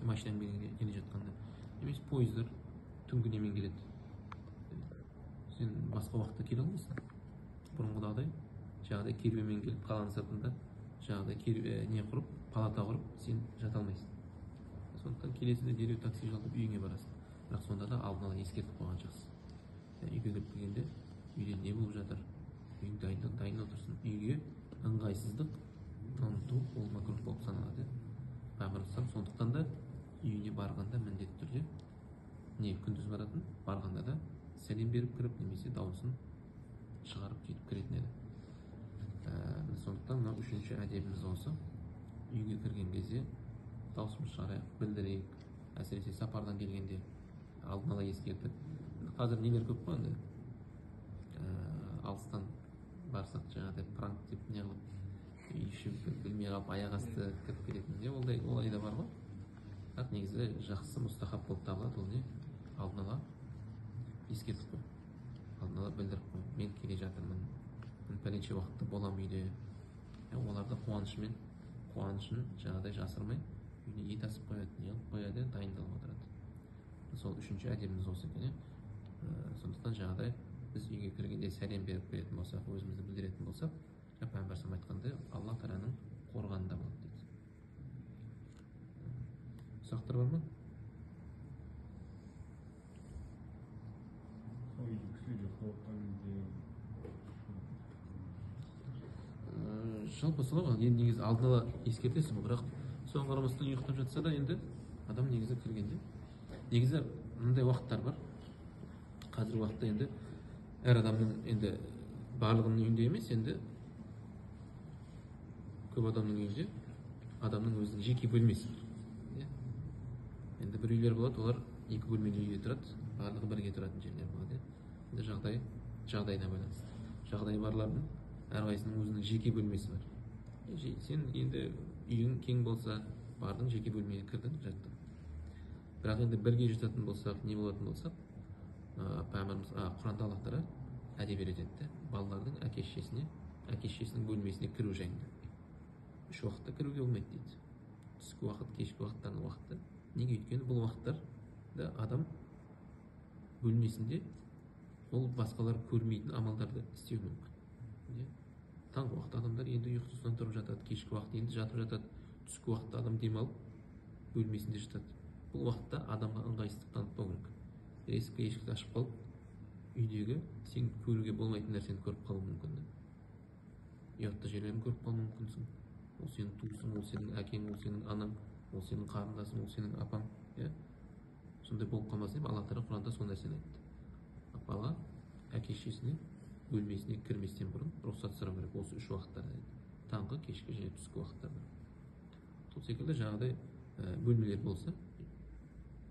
Машинамен келе жатқанда немесе пойыздар түнгі немен келеді. Сен басқа уақытта келе алмайсың. Бұрынғыдағыдай жаңағыдай керуенмен келіп қаланың сыртында жаңағыдай не құрып, палата құрып сен жата алмайсың. Сондықтан келесің де дереу такси жалдап үйіңе барасың. Бірақ сонда да алдын ала ескертіп қойған жақсы. Үйге кіріп келгенде үйде не болып жатыр, үйің дайын отырсын. Үйге ыңғайсыздық таныту ол макрух болып саналады. Пайғамбарымыз сондықтан да үйіне барғанда міндетті түрде не күндіз баратын, барғанда да сәлем беріп кіріп немесе дауысын шығарып сөйтіп кіретін еді. Сондықтан мынау үшінші әдебіміз осы. Үйге кірген кезде дауысымызды шығарайық, білдірейік. Әсіресе сапардан келгенде алдын ала ескертіп. Қазір нелер көп қой енді. Алыстан барсақ жаңағыдай пранк деп не қылып, үй іші білмей қалып аяқ асты кіріп кететін де олай да бар ғой. Бірақ негізі жақсы мұстахаб болып табылады ол не? Алдын ала ескертіп қой, алдын ала білдіріп қой. Мен келе жатырмын, мен пәленше уақытта боламын үйде. Олар да қуанышын жаңағыдай жасырмай үйіне ет асып қояды, не қылып қояды, дайындалып отырады. Сол үшінші әдебіміз осы екен. Сондықтан жаңағыдай біз үйге кіргенде сәлем беріп кіретін болсақ, өзімізді білдіретін болсақ, пайғамбарымыз айтқандай Алла тағаланың қорғанында болады дейді. Сұрақтар бар ма? Жалпы солай ғой, енді негізі алдын ала ескертесің ғой, бірақ соған қарамастан ұйықтап жатса да енді адам негізі кіргенде негізі мындай уақыттар бар. Қазіргі уақытта енді әр адамның енді барлығының үйінде емес, енді көп адамның үйінде адамның өзінің жеке бөлмесі бар. Енді бір үйлер болады, олар екі бөлмелі үйде тұрады, барлығы бірге тұратын жерлер болады. Енді жағдайына байланысты. Жағдайы барлардың әрқайсысының өзінің жеке бөлмесі бар. Сен енді үйің кең болса, бардың жеке бөлмеге кірдің, жаттың. Бірақ енді бірге жататын болсақ, не болатын болсақ, пайғамбарымыз Құранда Аллах тағала әдеп үйретеді, балалардың әке шешесінің бөлмесіне кіру жайында. Үш уақытта кіруге болмайды дейді. Түскі уақыт, кешкі уақыт, таңғы уақытта. Неге? Өйткені бұл уақыттарда адам бөлмесінде ол басқалар көрмейтін амалдарды істеуі мүмкін. Таңғы уақытта адамдар енді ұйқысынан тұрып жатады, кешкі уақыт енді жатып жатады, түскі уақытта адам демалып бөлмесінде жатады. Бұл уақытта адамға ыңғайсыздық танытпау керек. Есікті ашып қалып, үйдегі сен көруге болмайтын нәрсені көріп қалуы мүмкін. Ұятты жерлерін көріп қалуы мүмкінсің. Ол сенің туысың, ол сенің әкең, ол сенің анаң, ол сенің қарындасың, ол сенің апаң. Сондай болып қалмасын деп Алла тағала Құранда сол нәрсені айтты. Бала әке шешесіне бөлмесіне кірместен бұрын рұқсат сұрау керек осы үш уақыттарда деді. Таңғы, кешкі және түскі уақыттарда. Сол секілді жаңағыдай бөлмелер болса,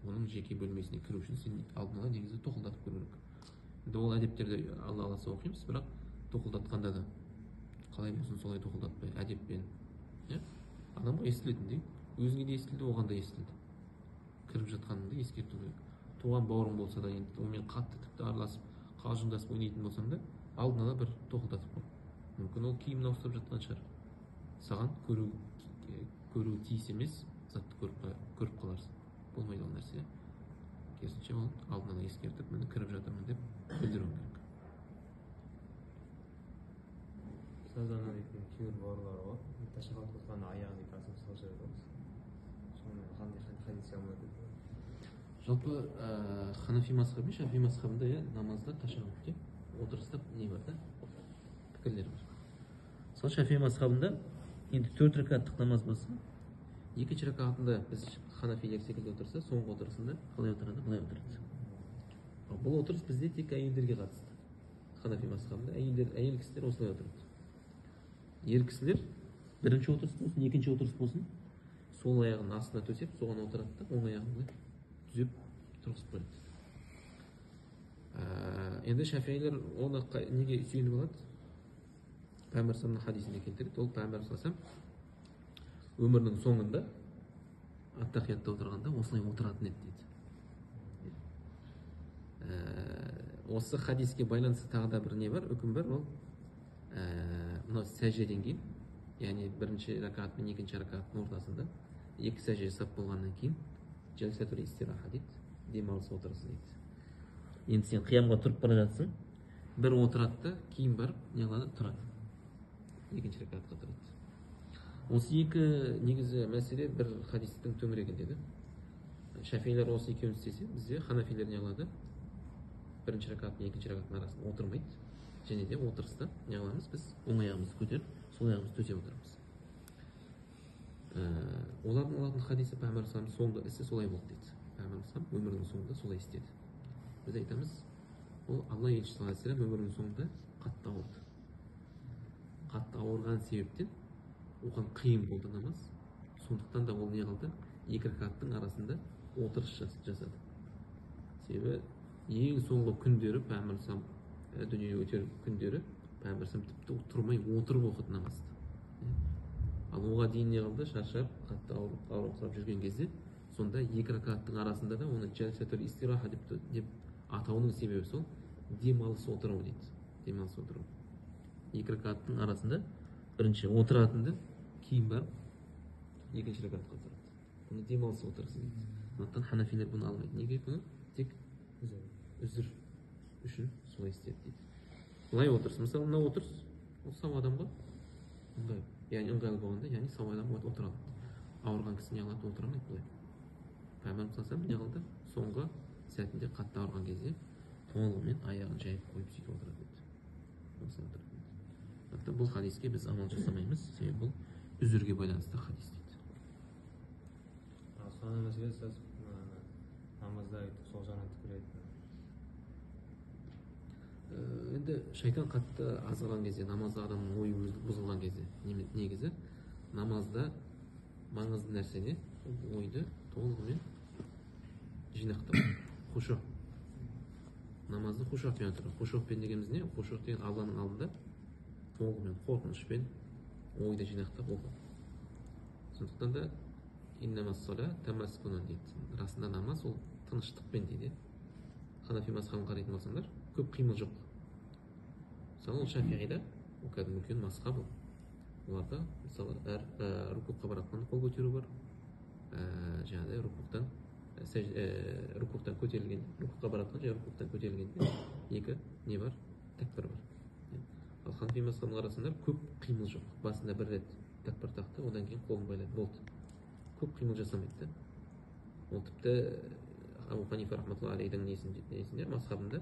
оның жеке бөлмесіне кіру үшін сен алдын ала негізі тоқылдатып көру керек. Енді ол әдептерді Алла қаласа оқимыз, бірақ тоқылдатқанда да қалай болсын солай тоқылдатпай, әдеппен, адамға естілетіндей, өзіңе де естілді, оған да естілді. Кіріп жатқаныңды ескерту керек. Туған бауырың болса да, енді онымен қатты тіпті араласып, қалжыңдасып ойнайтын болсаң да, алдын ала бір тоқылдатып қой. Мүмкін ол киімін ауыстырып жатқан шығар. Саған көру тиіс емес затты көріп қаларсың. Болмайды ол нәрсе. Керісінше ол алдын ала ескертіп, міне кіріп жатырмын деп білдіруің керек. Ұстаздар кейбір бауырлар бар, ташаххуд қылғанда аяғын екі асып салып жібереді. Соны қандай хадис алынады? Жалпы ханафи мазхабы мен шафи мазхабында намазда ташаххуд деп отырыста не бар да, пікірлер бар. Сол шафи мазхабында енді 4 ракаттық намаз болса, екінші ракатында біз ханафилер секілді отырса, соңғы отырысында қалай отырады? Былай отырады. Бұл отырыс бізде тек әйелдерге қатысты. Ханафи мазхабында әйел кісілер осылай отырады. Ер кісілер бірінші отырыс болсын, екінші отырыс болсын, сол аяғын астына төсеп, соған отырады да, оң аяғын былай түзеп тұрғызып қояды. Енді шафиилер оны неге сүйеніп алады? Пайғамбар саллаллаху хадисінде келтіреді. Ол пайғамбар саллаллаху өмірінің соңында аттахиятта отырғанда осылай отыратын еді дейді. Осы хадиске байланысты тағы да бір не бар, үкім бар, ол мынау сәждеден кейін, яғни бірінші ракат пен екінші ракаттың ортасында екі сәжде жасап болғаннан кейін Жалсатул истираха дейді, демалыс отырысы дейді. Енді сен қиямға тұрып бара жатсың, бір отырады да, кейін барып не қылады, тұрады. Екінші ракатқа тұрады. Осы екі негізі мәселе бір хадистің төңірегінде де. Шафилер осы екеуін істесе, бізде ханафилер не қылады? Бірінші ракат пен екінші ракаттың арасында отырмайды. Және де отырыста не қыламыз? Біз оң аяғымызды көтеріп, сол аяғымызды төсеп отырамыз. Олардың алатын хадисі Пайғамбар алейхиссалам соңғы ісі солай болды дейді. Пайғамбар алейхиссалам өмірінің соңында солай істеді. Біз айтамыз, ол Алла елшісі саллаллаху алейхи вассалам өмірінің соңында қатты ауырды. Қатты ауырған себептен оған қиын болды намаз. Сондықтан да ол не қылды? Екі ракаттың арасында отырыс жасады. Себебі ең соңғы күндері Пайғамбар алейхиссалам дүниеге өтер күндері Пайғамбар алейхиссалам тіпті тұрмай отырып оқыды намазды. Ал оға дейін не қылды? Шаршап, қатты ауырып жүрген кезде, сонда екі ракаттың арасында да оны жалсатул истираха деп атауының себебі сол демалыс отыру дейді. Демалыс отыру. Екі ракаттың арасында бірінші отыратынды, кейін барып екінші ракатқа тұрады. Бұны демалыс отырысы дейді. Сондықтан ханафилер бұны алмайды. Неге бұны? Тек үзір үшін солай істеді дейді. Былай отырыс. Мысалы, мынау отырыс, ол сау адамға ыңғайлы. Яғни ыңғайлы болғанда, яғни сау адам отыра алады. Ауырған кісі не қылады? Отыра алмайды былай. Пайғамбарымыз саллаллаху алейхи вассалам не қылды? Соңғы сәтінде қатты ауырған кезде толығымен аяғын жайып қойып сөйтіп отырады дейді. Осылай отырады дейді. Сондықтан бұл хадиске біз амал жасамаймыз, себебі бұл үзірге байланысты хадис дейді. Соның мәселесі намазда айтып сол жағынан түкіреді. Енді шайтан қатты азғырған кезде, намазда адамның ойы бұзылған кезде, негізі намазда маңызды нәрсе не? Ол ойды толығымен жинақтау. Хушуқ. Намазды хушуқпен отыру. Хушуқпен дегеніміз не? Хушуқ деген Алланың алдында толығымен қорқынышпен ойды жинақтап оқу. Сондықтан да иннамас-сала тамаскунун дейді. Расында намаз ол тыныштықпен дейді. Ханафи мазхабын қарайтын болсаңдар, көп қимыл жоқ. Мысалы, ол Шафиғида, ол кәдімгі үлкен мазхаб ол. Оларда, мысалы, әр рукуққа баратқанда қол көтеру бар. Жаңағыдай рукуқтан көтерілген, рукуққа баратқан және рукуқтан көтерілгенде екі не бар? Тәкбір бар. Ал ханафи мазхабының арасында көп қимыл жоқ. Басында бір рет тәкбір тақты, одан кейін қолын байлады, болды. Көп қимыл жасамайды да. Ол тіпті Абу Ханифа рахматуллахи алейхдің несінде, мазхабында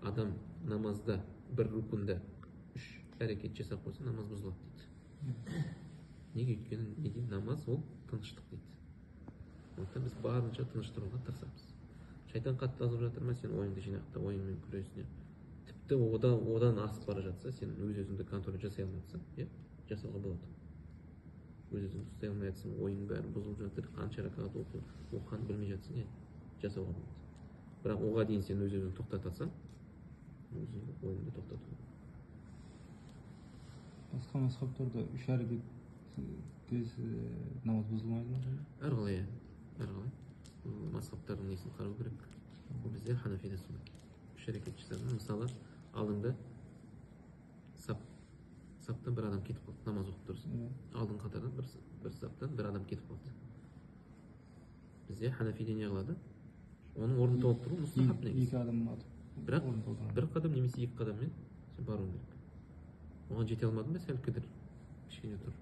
адам намазда бір рукунда үш әрекет жасап қойса, намаз бұзылады дейді. Неге? Өйткені не дейді? Намаз ол тыныштық дейді. Сондықтан біз барынша тыныш тұруға тырысамыз. Шайтан қатты азып жатыр ма, сен ойыңды жинақта, ойыңмен күресіне. Тіпті одан асып бара жатса, сен өз-өзіңді контроль жасай алмай жатсаң, иә, жасауға болады. Өз-өзіңді ұстай алмай жатсаң, ойың бәрі бұзылып жатыр, қанша ракат оқығанын білмей жатсаң, иә, жасауға болады. Бірақ оға дейін сен өз-өзіңді тоқтатасаң, өзіңді ойыңды тоқтату. Басқа мазхабтарда үш әрекет кез намаз бұзылмайды ма? Әр қалай, иә. Әр қалай. Мазхабтардың несін қарау керек. Ол бізде ханафиде солай. Үш әрекет жасады. Мысалы, алдыңда саптан бір адам кетіп қалды, намаз оқып тұрсың. Алдыңғы қатардан бір саптан бір адам кетіп қалды. Бізде ханафиде не қылады? Оның орнын толтыру мұстахаб негізі. Екі адам атып, Бірақ орнын толтырады. бір қадам немесе екі қадаммен сен баруың керек. Оған жете алмадың ба, сәл кідір, кішкене тұр.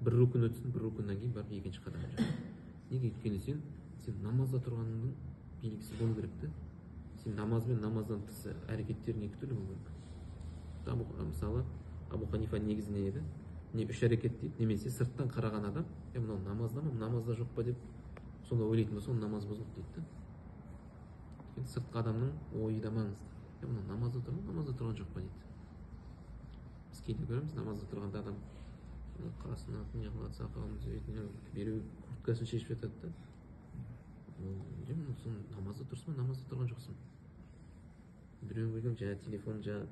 Бір рукун өтсін, бір рукуннан кейін барып екінші қадам жаса. Неге? Өйткені сен намазда тұрғаныңның белгісі болу керек те. Сен намаз бен намаздан тыс әрекеттерің екі түрлі болу керек. Мысалы, Абу Ханифа негізі не еді? Не үш әрекет дейді, немесе сырттан қараған адам, мынау намазда ма, намазда жоқ па деп сонда ойлайтын болса, оның намазы бұзылды дейді да. Өйткені сыртқы адамның ойы да маңызды. Мынау намазда тұр ма, намазда тұрған жоқ па дейді. Біз кейде көреміз, намазда тұрғанда адам қасына не қылады, сақалын түзейтін, біреу курткасын шешіп жатады да. Ол, сен намазда тұрсың ба, намазда тұрған жоқсың. Біреу көрген, жаңа телефон, жаңа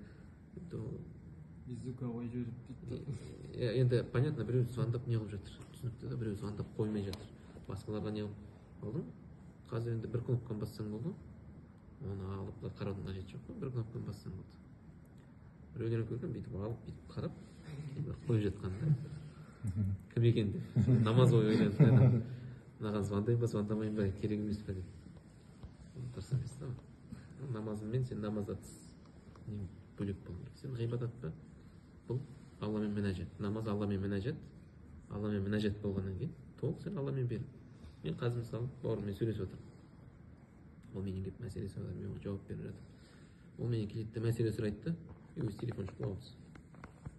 Бездука қойып жіберіп дейді. Енді понятно, біреу звондап не қылып жатыр, түсінікті да, біреу звондап қоймай жатыр. Басқаларға не қылып алдың? Қазір енді бір кнопканы бассаң болды, оны алып былай қараудың қажеті жоқ қой, бір кнопканы бассаң болды. Біреулерін көрген, бүйтіп алып, бүйтіп қарап, кейін бір қойып жатқан да. Кім екен деп. Намаз ойы ойланып, Мынаған звондайын ба, звондамайын ба, керек емес пе деп. Ол дұрыс емес та. Намазыңмен сен намазда тыс не бөлек болу керек. Сен ғибадатта бұл Алламен мінәжат. Намаз Алламен мінәжат. Алламен мінәжат болғаннан кейін толық сен Алламен беріл. Мен қазір, мысалы, бауырыммен сөйлесіп отырмын. Ол менен келіп мәселе сұрады, мен оған жауап беріп жатырмын. Ол менен келеді де, мәселе сұрайды да, и өзі телефон шұқылап.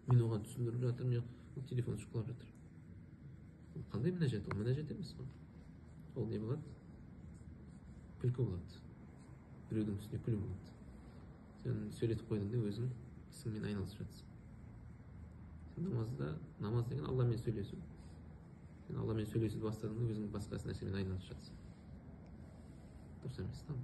Мен оған түсіндіріп жатырмын, ол телефон шұқылап жатыр. Ол қандай мінәжат? Ол мінәжат емес қой. Ол не болады? Күлкі болады. Біреудің үстіне күлу болады. Сен сөйлетіп қойдың да, өзің ісіңмен айналысып жатырсың. Сен намазда, намаз деген Алламен сөйлесу. Сен Алламен сөйлесуді бастадың да, өзің басқа нәрсемен айналысып жатырсың. Дұрыс емес та.